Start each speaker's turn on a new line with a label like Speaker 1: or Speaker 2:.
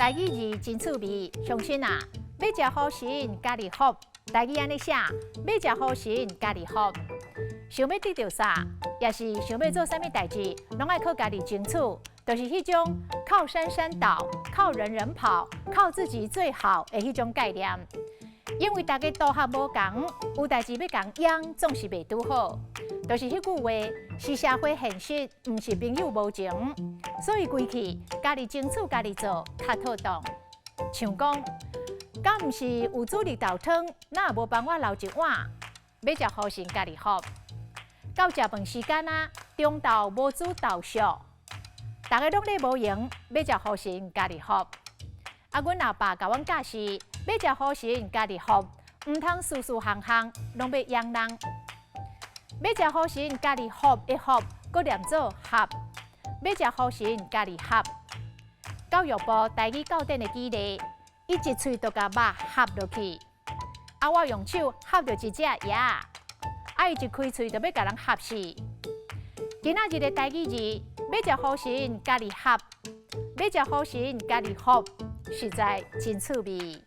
Speaker 1: 台語字真趣味，鄉親啊，欲食雨神家己烚，台語按呢寫，欲食雨神家己烚。想欲得著啥，抑是想欲做啥物代誌，攏愛靠家己爭取，就是彼種靠山山倒，靠人人跑，靠自己最好的彼種概念。因為大家道行無仝，有代誌欲共吲，總是袂拄好。就是彼句話，是社會現實，毋是朋友無情，所以規氣家己爭取，家己做較妥當。像講，敢毋是有煮綠豆湯，哪會無幫我留一碗？欲食雨神家己烚。到食飯時間啊，中晝無煮豆惜，逐家攏咧無閒，欲食雨神家己烚。啊，阮阿爸共阮教示，欲食雨神家己烚，毋通事事項項攏欲仰人。欲食雨神家己烚的烚，閣念做合。欲食雨神家己合。教育部台語教典的舉例，伊一喙就共肉合落去。啊，我用手合著一隻鴨，啊，伊一開喙就欲共人合死。今仔日的台語字，欲食雨神家己合，欲食雨神家己烚，實在真趣味。